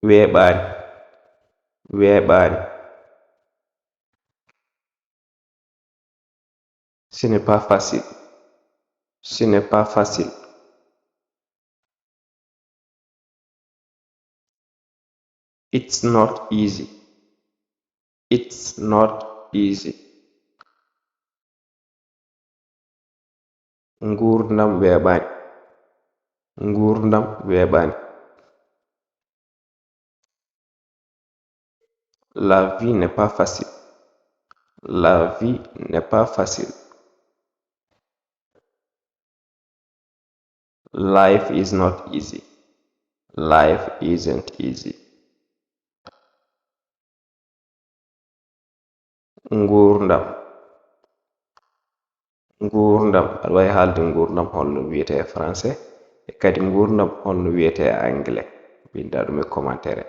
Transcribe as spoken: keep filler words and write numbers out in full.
Weeɓaani. Weeɓaani. Ce n'est pas facile. Ce n'est pas facile. It's not easy. It's not easy. Nguurndam weeɓaani. Nguurndam weeɓaani. La vie n'est pas facile. La vie n'est pas facile. Life is not easy. Life isn't easy. Nguurndam. Nguurndam. Aɗa waawi haalde nguurndam holno wiyetee e français, e kadi nguurndam holno wiyetee e anglais. Mbinndaa ɗum e commentaire.